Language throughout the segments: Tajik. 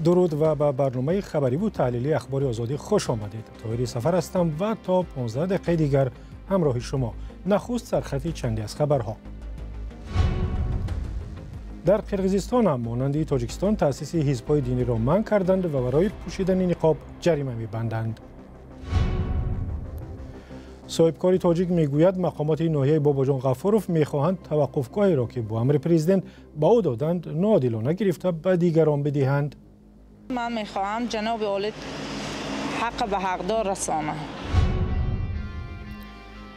Дуруд ва ба барномаи хабариву таҳлилии Ахбори Озодӣ хуш омадед. Тоҳири Сафар ҳастам ва то 15 дақиқаи дигар ҳамроҳи шумо. Нахуст сархати чанде аз хабарҳо. Дар Қирғизистон ҳам монанди Тоҷикистон таъсиси ҳизбҳои диниро манъ карданд ва барои пӯшидани ниқоб ҷарима мебанданд. Соҳибкори тоҷик мегӯяд, мақомоти ноҳияи Бобоҷон Ғафуров мехоҳанд таваққуфгоҳеро, ки бо амри президент ба ӯ доданд, ноодилона гирифта ба дигарон бидиҳанд. Ман мехоҳам ҷаноби олӣ ҳаққа ба ҳақдор расонад.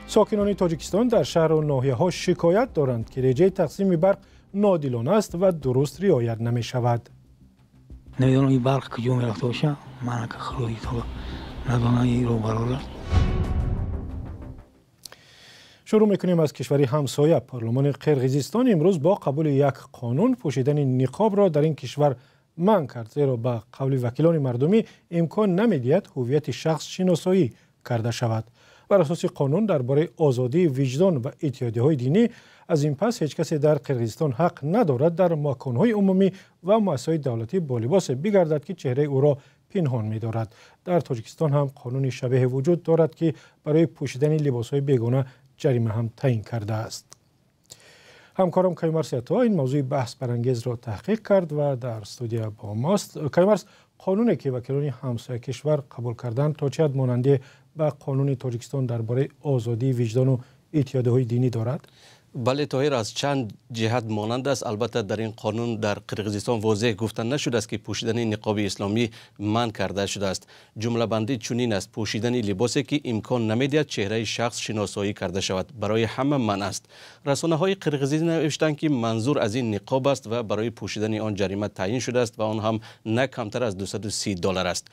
Сокинони Тоҷикистон дар шаҳру ноҳияҳо шикоят доранд, ки реҷаи тақсими барқ ноодилона аст ва дуруст риоят намешавад. Намедонам ин барқ куҷо мерафта боша, ман ака худои таоло надонам ин роҳ барор аст. Шурӯъ мекунем аз кишвари ҳамсоя. Парлумони Қирғизистон имрӯз бо қабули як қонун пӯшидани ниқобро дар ин кишвар манъ кард, зеро ба қавли вакилони мардумӣ имкон намедиҳад ҳуввияти шахс шиносоӣ карда шавад. Бар асоси қонун дар бораи озодии виҷдон ва иттиҳодияҳои динӣ аз ин пас ҳеҷ касе дар Қирғизистон ҳақ надорад дар маконҳои умумӣ ва муассисаҳои давлатӣ бо либосе бигардад, ки чеҳраи ӯро пинҳон медорад. Дар Тоҷикистон ҳам қонуни шабеҳе вуҷуд дорад, ки барои пӯшидани либосҳои бегона ҷарима ҳам таъин кардааст. Ҳамкорам Каюмарс Ято ин мавзӯи баҳсбарангезро таҳқиқ кард ва дар студия бо мост. Каюмарс, қонуне ки вакилони ҳамсоя кишвар қабул карданд, то чӣ ҳад монанде ба қонуни Тоҷикистон дар бораи озодии виҷдону иттиҳодияҳои динӣ дорад? Бале, Тоҳир, аз чанд ҷиҳат монанд аст. Албатта, дар ин қонун дар Қирғизистон возеҳ гуфта нашудааст, ки пӯшидани ниқоби исломӣ манъ карда шудааст. Ҷумлабандӣ чунин аст: пӯшидани либосе, ки имкон намедиҳад чеҳраи шахс шиносоӣ карда шавад, барои ҳама манъ аст. Расонаҳои қирғизӣ навиштанд, ки манзур аз ин ниқоб аст ва барои пӯшидани он ҷарима таъин шудааст ва он ҳам на камтар аз 230 доллар аст.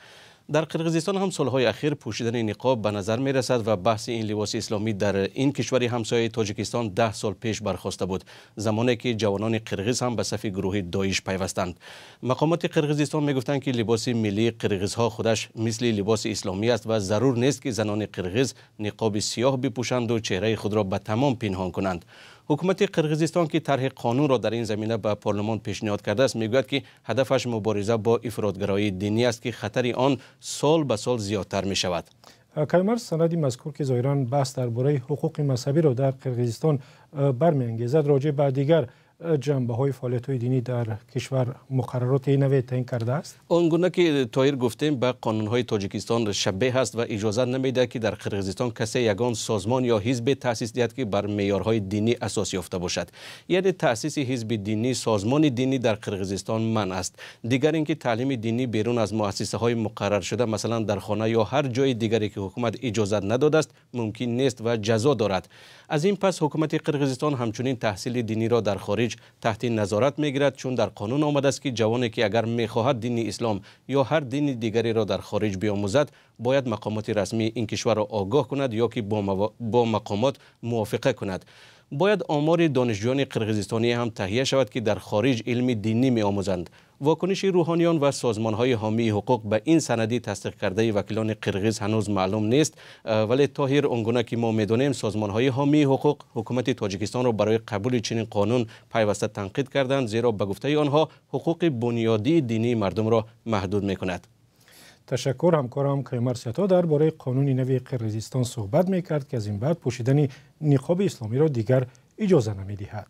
Дар Қирғизистон ҳам солҳои ахир пӯшидани ниқоб ба назар мерасад ва баҳси ин либоси исломӣ дар ин кишвари ҳамсояи Тоҷикистон 10 сол пеш бархоста буд, замоне ки ҷавонони қирғиз ҳам ба сафи гурӯҳи Доиш пайвастанд. Мақомоти Қирғизистон мегуфтанд, ки либоси миллии қирғизҳо худаш мисли либоси исломӣ аст ва зарур нест, ки занони қирғиз ниқоби сиёҳ бипӯшанду чеҳраи худро ба тамом пинҳон кунанд. Ҳукумати Қирғизистон, ки тарҳи қонунро дар ин замина ба парлумон пешниҳод кардааст, мегӯяд, ки ҳадафаш мубориза бо ифротгароии динӣ аст, ки хатари он сол ба сол зиёдтар мешавад. Каймар, санади мазкур, ки зоҳиран баҳс дар бораи ҳуқуқи мазҳабиро дар Қирғизистон бармеангезад, роҷеъ ба дигар ҷанбаҳои фаъолиятҳои динӣ дар кишвар муқаррароти наве таъин кардааст? Он гуна ки Тоҳир гуфтем, ба қонунҳои Тоҷикистон шабеҳ аст ва иҷозат намедиҳад, ки дар Қирғизистон касе ягон созмон ё ҳизбе таъсис диҳад, ки бар меъёрҳои динӣ асос ёфта бошад. Яъне таъсиси ҳизби динӣ, созмони динӣ дар Қирғизистон манъ аст. Дигар ин ки таълими динӣ берун аз муассисаҳои муқарраршуда, масалан дар хона ё ҳар ҷои дигаре ки ҳукумат иҷозат надодааст, мумкин нест ва ҷазо дорад. Аз ин пас ҳукумати Қирғизистон ҳамчунин таҳсили диниро дар хориҷ таҳти назорат мегирад, чун дар қонун омадааст, ки ҷавоне ки агар мехоҳад дини ислом ё ҳар дини дигареро дар хориҷ биомӯзад, бояд мақомоти расмии ин кишварро огоҳ кунад ё ки бо мақомот мувофиқа кунад. Бояд омори донишҷӯёни қирғизистонӣ ҳам таҳия шавад, ки дар хориҷ илми динӣ меомӯзанд. Вокуниши рӯҳониён ва созмонҳои ҳомии ҳуқуқ ба ин санади тасдиқкардаи вакилони қирғиз ҳанӯз маълум нест, вале Тоҳир, он гуна ки мо медонем, созмонҳои ҳомии ҳуқуқ ҳукумати Тоҷикистонро барои қабули чунин қонун пайваста танқид карданд, зеро ба гуфтаи онҳо ҳуқуқи бунёдии динии мардумро маҳдуд мекунад. Ташаккур. Ҳамкорам Каюмарс Ято дар бораи қонуни нави Қирғизистон суҳбат мекард, ки аз ин баъд пӯшидани ниқоби исломиро дигар иҷоза намедиҳад.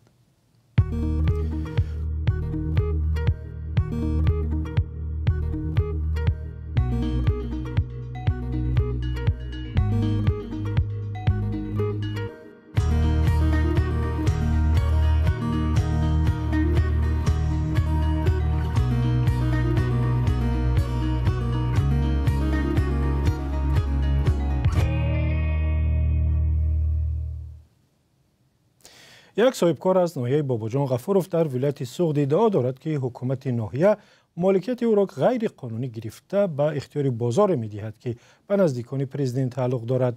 Як соҳибкор аз ноҳияи Бобоҷон Ғафуров дар вилояти Суғд иддао дорад, ки ҳукумати ноҳия моликияти ӯро ғайриқонунӣ гирифта ба ихтиёри бозоре медиҳад, ки ба наздикони президент тааллуқ дорад.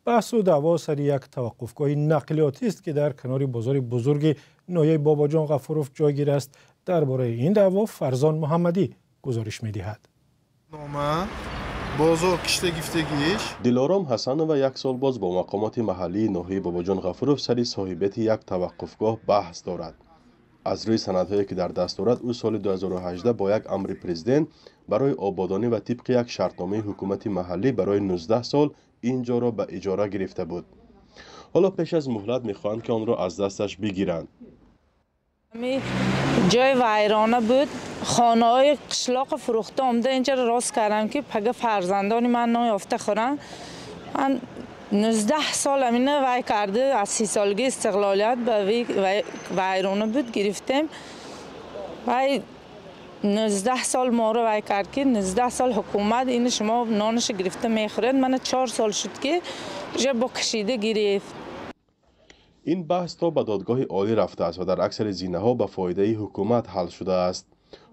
Баҳсу даъво сари як таваққуфгоҳи нақлиётист, ки дар канори бозори бузурги ноҳияи Бобоҷон Ғафуров ҷойгир аст. Дар бораи ин даъво Фарзон Муҳаммадӣ гузориш медиҳад. Бозор киштагифтагиш. Дилором Ҳасанова як сол боз бо мақомоти маҳаллии ноҳияи Бобоҷон Ғафуров сари соҳибияти як таваққуфгоҳ баҳс дорад. Аз рӯи санадҳое ки дар даст дорад, ӯ соли 2018 бо як амри президент барои ободонӣ ва тибқи як шартномаи ҳукумати маҳаллӣ барои 19 сол ин ҷоро ба иҷора гирифта буд. Ҳоло пеш аз муҳлат мехоҳанд, ки онро аз дасташ бигиранд. Ҷои вайрона буд, хонаҳои қишлоқи фурӯхта омда инҷаро рост кардам, ки пага фарзандони ман нон ёфта хӯранд. Ман 19 сол амина вай карда, аз 30 солаги истиқлолият ба вайрона буд гирифтем. Вай 19 сол моро вай кард, ки 19 сол ҳукумат ини шумо нонашо гирифта мехӯред. Мана 4 сол шуд, ки уже бо кашида гирифт. Ин баҳс то ба додгоҳи олӣ рафтааст ва дар аксари зинаҳо ба фоидаи ҳукумат ҳал шудааст.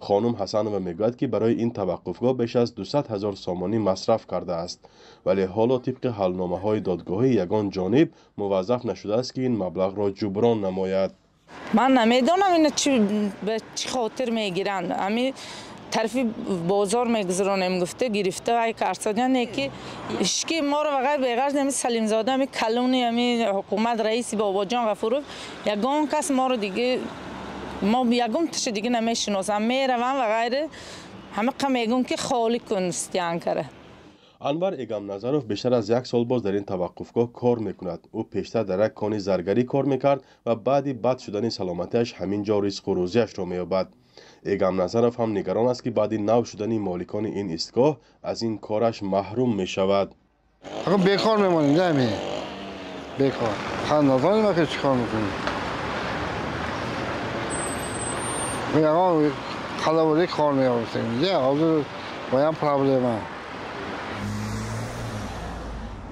Хонум Ҳасанова мегӯяд, ки барои ин таваққуфгоҳ беш аз 200 ҳазор сомонӣ масраф кардааст, вале ҳоло тибқи ҳалномаҳои додгоҳӣ ягон ҷониб муваззаф нашудааст, ки ин маблағро ҷуброн намояд. Ман намедонам ина ба чӣ хотир мегиранд. Ами тарафи бозор мегузаронем гуфта гирифта вай карсодиан, не ки ҳички моро вағайр беғарз ами Салимзода, ами калони ами ҳукумат, раиси Бобоҷон Ғафуров, ягон кас моро диге, мо ягон тиша диге намешиносам. Меравам ва ғайре ҳамақа мегӯм, ки холӣ кун стянкара. Анвар Эгамназаров бештар аз як сол боз дар ин таваққуфгоҳ кор мекунад. Ӯ пештар дар як кони заргарӣ кор мекард ва баъди бад шудани саломатиаш ҳамин ҷо ризқу рӯзиашро меёбад. Эгамназаров ҳам нигарон аст, ки баъди нав шудани моликони ин истгоҳ аз ин кораш маҳрум мешавад. Бекор мемонем, ами бекор. Надонем ки чӣ кор мекунем. Ягон қалаболи кор меёфтем. Ҳозир боям проблема.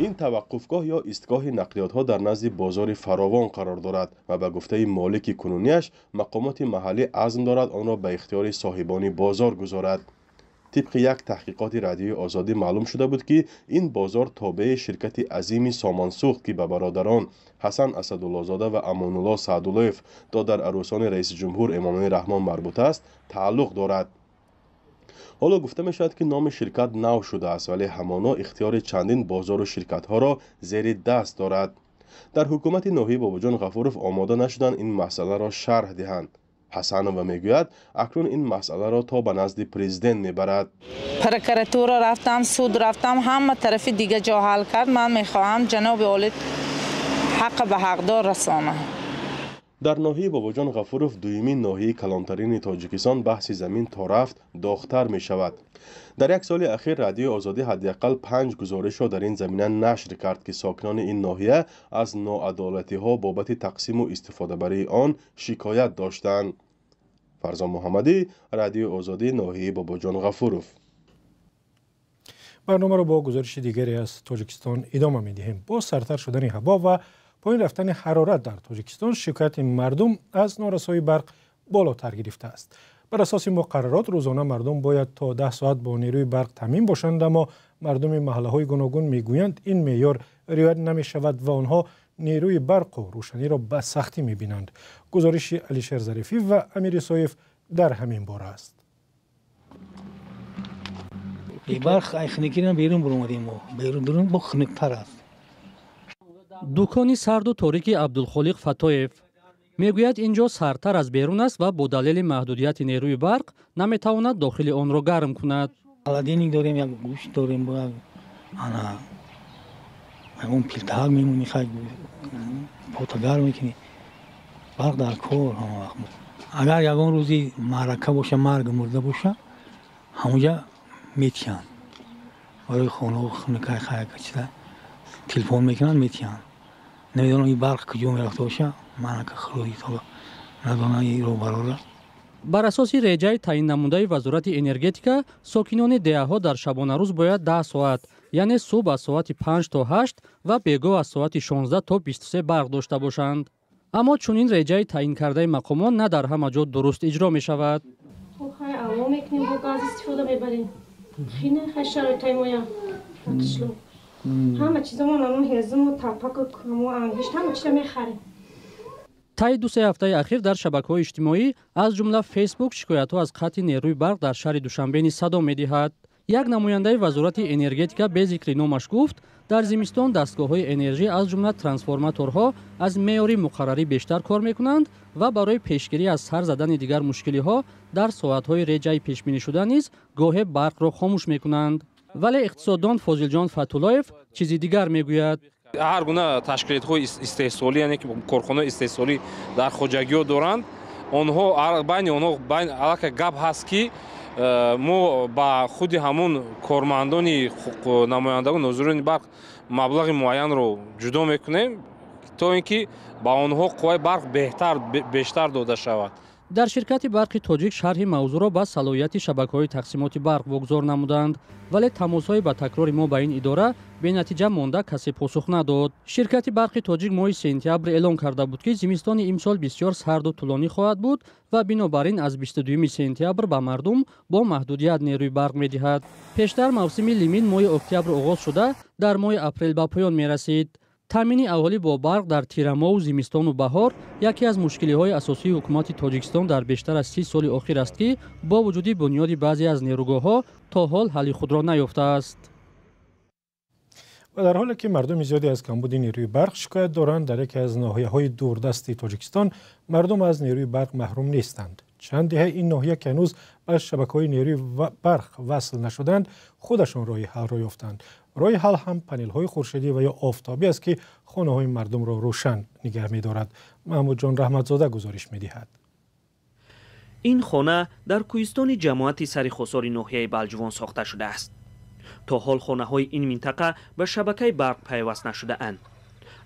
Ин таваққуфгоҳ ё истгоҳи нақлиётҳо дар назди бозори фаровон қарор дорад ва ба гуфтаи молики кунунияш мақомоти маҳаллӣ азм дорад онро ба ихтиёри соҳибони бозор гузорад. Тибқи як таҳқиқоти Радиои Озодӣ маълум шуда буд, ки ин бозор тобеи ширкати азими Сомонсӯхт, ки ба бародарон Ҳасан Асадуллозода ва Амонулло Саъдуллоев, додар арӯсони раиси ҷумҳур Эмомалӣ Раҳмон марбут аст, тааллуқ дорад. Ҳоло гуфта мешавад, ки номи ширкат нав шудааст, вале ҳамоно ихтиёри чандин бозору ширкатҳоро зери даст дорад. Дар ҳукумати ноҳияи Бобоҷон Ғафуров омода нашуданд ин масъаларо шарҳ диҳанд. Ҳасанова мегӯяд, акнун ин масъаларо то ба назди президент мебарад. Прокуратура рафтам, суд рафтам, ҳама тарафи дига ҷо ҳал кард. Ман мехоҳам ҷаноби олӣ ҳаққа ба ҳақдор расонад. Дар ноҳияи Бобоҷон Ғафуров, дуюмин ноҳияи калонтарини Тоҷикистон, баҳси замин то рафт доғтар мешавад. Дар як соли ахир Радиои Озодӣ ҳадди ақал 5 гузоришро дар ин замина нашр кард, ки сокинони ин ноҳия аз ноадолатиҳо бобати тақсиму истифодабарии он шикоят доштанд. Фарзон Муҳаммадӣ, Радиои Озодӣ, ноҳияи Бобоҷон Ғафуров. Барномаро бо гузориши дигаре аз Тоҷикистон идома медиҳем. Бо сардтар шудани ҳаво ва поин рафтани ҳарорат дар Тоҷикистон шикояти мардум аз норасоии барқ болотар гирифтааст. Бар асоси муқаррарот рӯзона мардум бояд то 10 соат бо нерӯи барқ таъмин бошанд, аммо мардуми маҳаллаҳои гуногун мегӯянд, ин меъёр риоят намешавад ва онҳо нерӯи барқу рӯшаниро ба сахтӣ мебинанд. Гузориши Алишер Зарифӣ ва Амир Исоев дар ҳамин бора аст. Барқ хунукиро берун баромадем, мо берун бо хунуктар аст. Дукони сарду торики Абдулхолиқ Фатоев. Мегӯяд, ин ҷо сардтар аз берун аст ва бо далели маҳдудияти нерӯи барқ наметавонад дохили онро гарм кунад. Холодильник дорем, як гӯшт дорем, бо як ана ягон пилтаак мемонӣ, хай пота гарм мекунӣ. Барқ дар кор ҳама вақт. Агар ягон рӯзи маърака боша, марг мурда боша, ҳамонҷа метиҳанд. Барои хонаҳо хунукай хаяка чиза телефон мекунанд, метиҳанд. Намедонам ин барқ куҷо мерафта боша, манака худои таоло надонам ин роҳбарора. Бар асоси реҷаи таъиннамудаи Вазорати энергетика, сокинони деҳаҳо дар шабонарӯз бояд 10 соат, яъне субҳ аз соати 5 то 8 ва бегоҳ аз соати 16 то 23 барқ дошта бошанд. Аммо чунин реҷаи таъин кардаи мақомон на дар ҳама ҷо дуруст иҷро мешавад. Хай алво мекунем, бо газ истифода мебарем. Хина хай шароитҳои моя қишлоқ. Ҳама чизамон ҳамон ҳезуму тапаку ҳамон ангишт ҳама чиза мехарем. Таи 2-3 ҳафтаи ахир дар шабакаҳои иҷтимоӣ, аз ҷумла Фейсбук, шикоятҳо аз қатъи нерӯи барқ дар шаҳри Душанбе низ садо медиҳад. Як намояндаи Вазорати энергетика бе зикри номаш гуфт, дар зимистон дастгоҳҳои энержӣ, аз ҷумла трансформаторҳо, аз меъёри муқаррарӣ бештар кор мекунанд Ва барои пешгирӣ аз сар задани дигар мушкилиҳо дар соатҳои реҷаи пешбинишуда низ гоҳе барқро хомӯш мекунанд. Вале иқтисоддон Фозилҷон Фатуллоев чизи дигар мегӯяд. Ҳар гуна ташкилотҳои истеҳсолӣ, яъне ки корхонаҳои истеҳсолӣ дар хоҷагиҳо доранд, онҳо байни онҳо аллакай гап ҳаст, ки мо ба худи ҳамон кормандони намояндагон, нозирони барқ маблағи муайянро ҷудо мекунем, то ин ки ба онҳо қувваи барқ беҳтар, бештар дода шавад. Дар ширкати барқи тоҷик шарҳи мавзӯъро ба салоҳияти шабакаҳои тақсимоти барқ вогузор намуданд, вале тамосҳои ба такрори мо ба ин идора бенатиҷа монда, касе посух надод. Ширкати барқи тоҷик моҳи сентябр эълон карда буд, ки зимистони имсол бисёр сарду тӯлонӣ хоҳад буд ва бинобар ин аз 22 сентябр ба мардум бо маҳдудият нерӯи барқ медиҳад. Пештар мавсими лимин моҳи октябр оғоз шуда, дар моҳи апрел ба поён мерасид. Таъмини аҳолӣ бо барқ дар тирамоҳу зимистону баҳор яке аз мушкилиҳои асосии ҳукумати Тоҷикистон дар бештар аз 30 соли охир аст, ки бо вуҷуди бунёди баъзе аз нерӯгоҳҳо то ҳол ҳалли худро наёфтааст. Ва дар ҳоле ки мардуми зиёде аз камбуди нерӯи барқ шикоят доранд, дар яке аз ноҳияҳои дурдасти Тоҷикистон мардум аз нерӯи барқ маҳрум нестанд. Чанд деҳаи ин ноҳия, ки ҳанӯз ба шабакаҳои нерӯи барқ васл нашуданд, худашон роҳи ҳалро ёфтанд. Роҳи ҳал ҳам панелҳои хуршедӣ ва ё офтобӣ аст, ки хонаҳои мардумро рӯшан нигаҳ медорад. Маҳмудҷон Раҳматзода гузориш медиҳад. Ин хона дар кӯҳистони ҷамоати Сари Хосори ноҳияи Балҷувон сохта шудааст. То ҳол хонаҳои ин минтақа ба шабакаи барқ пайваст нашудаанд,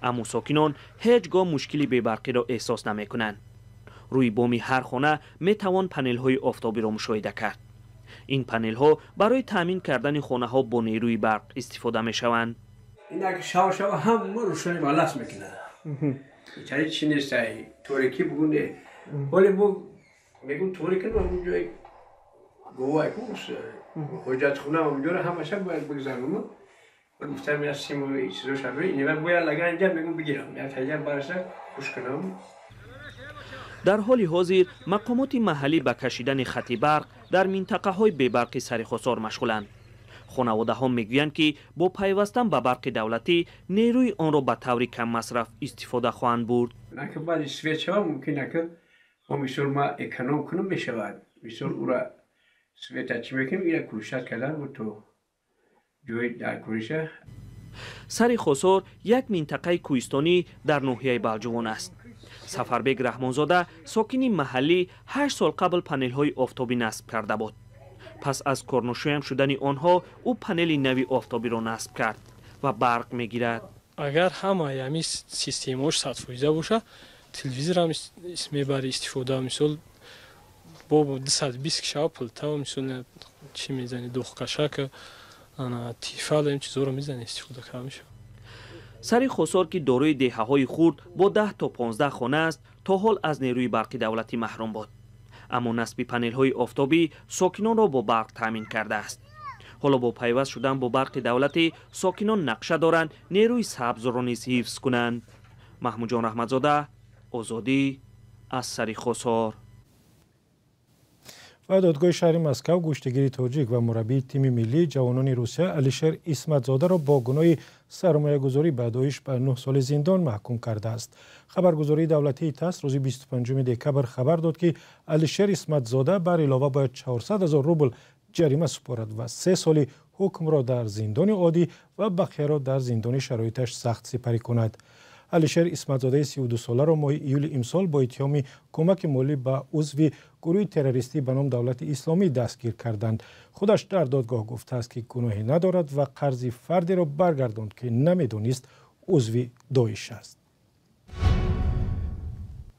аммо сокинон ҳеҷ гоҳ мушкили бебарқиро эҳсос намекунанд. Рӯи боми ҳар хона метавон панелҳои офтобиро мушоҳида кард. Ин панелҳо барои таъмин кардани хонаҳо бо нерӯи барқ истифода мешаванд. Инак шав шав ҳама рӯшани балас мекунад. Чари чи нестай, торикӣ бугуне. Ҳоле мо мегум торикӣ ҷои гувай кус ҳоҷатхона онҷоро ҳамаша бояд бигзаронам. Гуфтам я симу чизо шабе, ин бояд лаган инҷа мегум бигирам. Я таҷа бараса хуш кунам. Дар ҳоли ҳозир мақомоти маҳаллӣ ба кашидани хати барқ дар минтақаҳои бебарқи Сари Хосор машғуланд. Хонаводаҳо мегӯянд, ки бо пайвастан ба барқи давлатӣ нерӯи онро ба таври каммасраф истифода хоҳанд бурд. Наки баъди свет шава, мумкин наки мо мисол ма эконом кунам мешавад. Мисол ура света чӣ мекунем, ира кӯшад кардан бу то ҷои дар кӯриша. Сари Хосор як минтақаи кӯҳистонӣ дар ноҳияи Балҷувон аст. Сафарбек Раҳмонзода, сокини маҳаллӣ, 8 сол қабл панелҳои офтобӣ насб карда буд. Пас аз корношоям шудани онҳо ӯ панели нави офтобиро насб кард ва барқ мегирад. Агар ҳамаи ҳамин системаош 100% боша, телевизорам мебари истифода, мисол бо 220 шава плита, мисол чӣ мезани, духкашака, Тефал, ин чизоро мезани, истифода карда мешавад. Сари Хосор, ки дорои деҳаҳои хурд бо 10 то 15 хона аст, то ҳол аз нерӯи барқи давлатӣ маҳрум буд, аммо насби панелҳои офтобӣ сокинонро бо барқ таъмин кардааст. Ҳоло бо пайваст шудан бо барқи давлатӣ сокинон нақша доранд нерӯи сабзро низ ҳифз кунанд. Маҳмудҷон Раҳматзода, Озодӣ, аз Сари Хосор. Ва додгоҳи шаҳри Москав гӯштигири тоҷик ва мураббии тими миллии ҷавонони Русия Алишер Исматзодаро бо гуноҳи сармоягузорӣ ба Доиш ба 9 соли зиндон маҳкум кардааст. Хабаргузории давлатии ТАСС рӯзи 25 декабр хабар дод, ки Алишер Исматзода бар илова бояд 400 ҳазор рубл ҷарима супорад ва 3 соли ҳукмро дар зиндони оддӣ ва бақияро дар зиндони шароиташ сахт сипарӣ кунад. Алишер Исматзодаи 32соларо моҳи июли имсол бо иттиҳоми кӯмаки молӣ ба узви гурӯҳи террористӣ ба ном Давлати Исломӣ дастгир карданд. Худаш дар додгоҳ гуфтааст, ки гуноҳе надорад ва қарзи фардеро баргардонд, ки намедонист узви Доиш аст.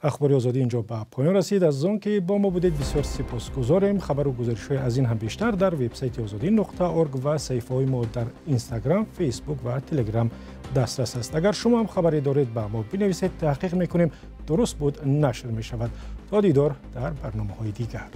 Ахбори Озодӣ инҷо ба поён расид. Аз он ки бо мо будед, бисёр сипосгузорем. Хабару гузоришҳои аз ин ҳам бештар дар вебсайти озодӣ.орг ва саҳифаҳои мо дар Инстаграм, Фейсбук ва Телеграм дастрас аст. Агар шумо ҳам хабаре доред, ба мо бинависед, таҳқиқ мекунем, дуруст буд, нашр мешавад. То дидор дар барномаҳои дигар.